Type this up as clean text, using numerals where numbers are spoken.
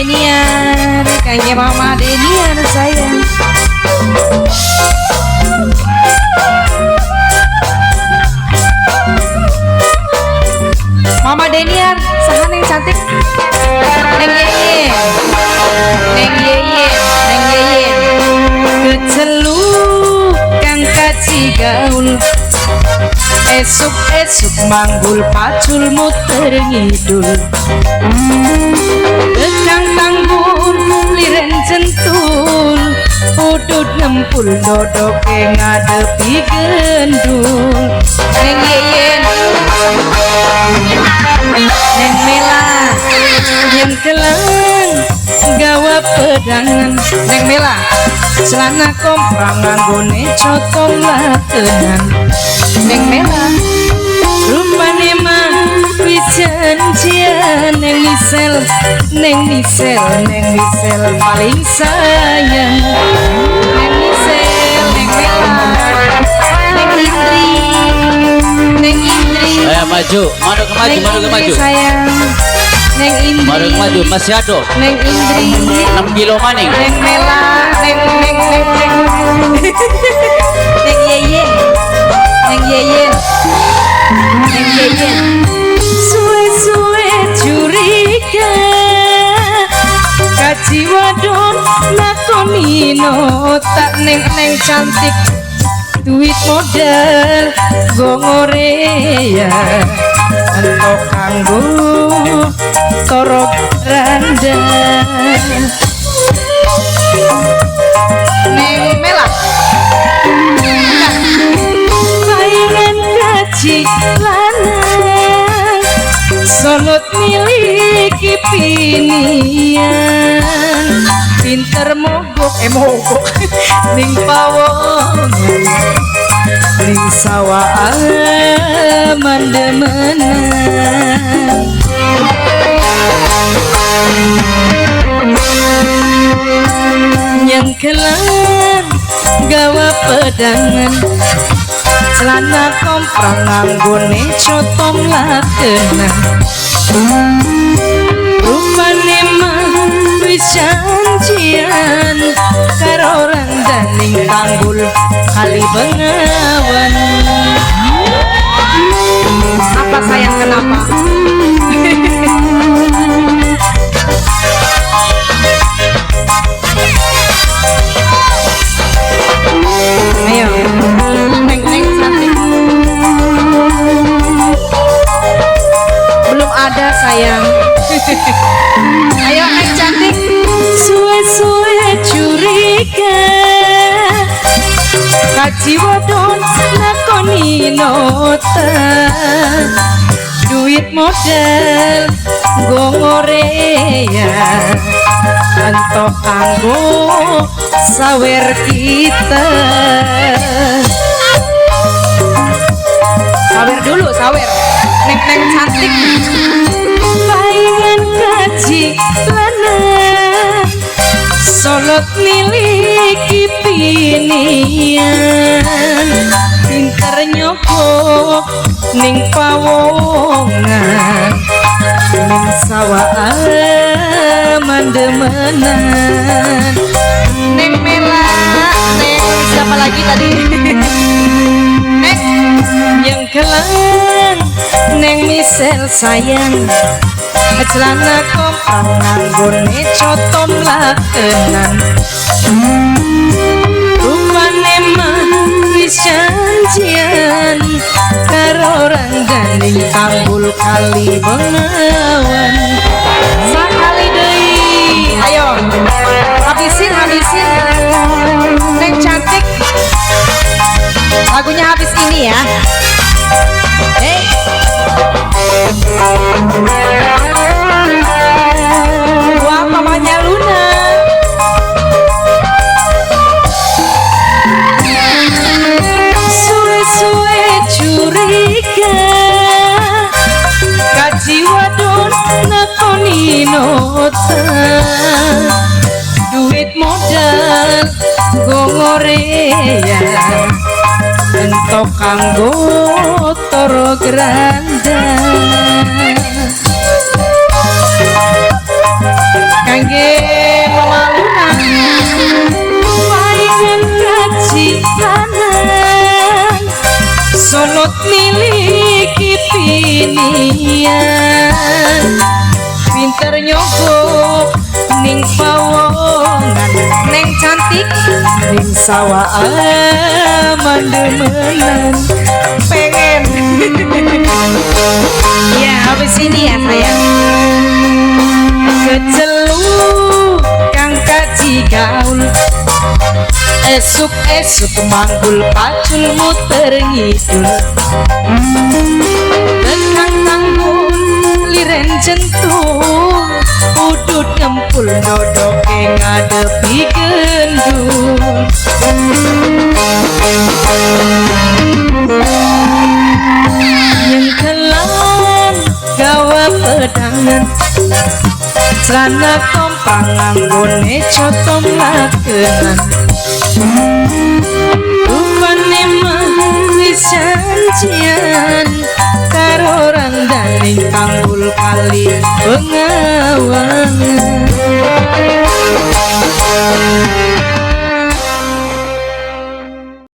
Deniar, kangge Mama Deniar sayang. Mama Deniar, saha neng cantik? Neng Yeyen, Neng Yeyen, Neng Yeyen. Keceluk kang kaci gaul, esuk-esuk manggul pacul muter ngidul. Kang tanggul liren centul, udut nempul dodoke ngadepi gendul. Neng Yeyen, Neng Mela, yang kelang gawa pedangan. Neng Mela, celana komprang nganggone cotong lakenan. Neng Mela, rupane mah wis janjian. Neng Misel, Neng Misel, Neng Misel paling sayang. Neng Misel, Neng Mela, Neng Indri, Neng Indri. Ayo maju, maju ke maju, maju ke maju. Sayang. Neng Indri, maju ke maju, masih ada. Neng Indri, 6 kilo maning. Neng Mela, Neng Neng Neng Neng. Neng Yeyen, Neng Yeyen, Neng Yeyen. Suwe-suwe curiga, kaji wadon lakoni nota. Neng neng cantik, duit modal gongorea, entok kanggo torok randa. Neng Mela, paingan kaji lanang, solot miliki pinian, pinter mogok mogok ning pawongan, ning sawah aman demenan. Yang kelan gawa pedangan, celana komprang nganggone cotong lakenan. Rupane mah wis janjian karo randaning tanggul kali Bengawan. Apa sayang kenapa? Ayo, neng neng cantik. Belum ada sayang. Ayo neng cantik. Suwe-suwe curiga, kaji wadon lakoni nota, duit modal gongorea, entok kanggo sawer kita. Sawer dulu, sawer. Neng neng cantik. Paingan kaji lanang, solot miliki pinian, pinter nyogok ning pawongan, ning sawah aman demenan. Neng Mela, Neng siapa lagi tadi? Neng yang kelang, Neng Misel sayang, celana komprang nganggone cotom lakenan. Rupane mah wis janjian karo randaning tanggul kali Bengawan. Sakali deui, ayo habisin habisin. Neng cantik, lagunya habis ini ya. Hey. Wah, mamanya Luna. Suwe-suwe curiga, kaji wadon nakoni nota, duit modal gongorea, entok kanggo toro granda. Kangge Mama Luna. Paingan kaji lanang Solot miliki pinian, pinter nyogok ning pawongan, neng cantik ning sawah aman demenan. Pengen. Ya habis ini ya sayang. Keceluk kang kaji gaul, esuk-esuk manggul pacul muter ngidul, tekan tanggul liren jentul, udut ngempul nodoke ngadepi gendul. Nyengkelan gawa pedangan, celana kompang nganggone coto makenan, rupane mah wis janjian.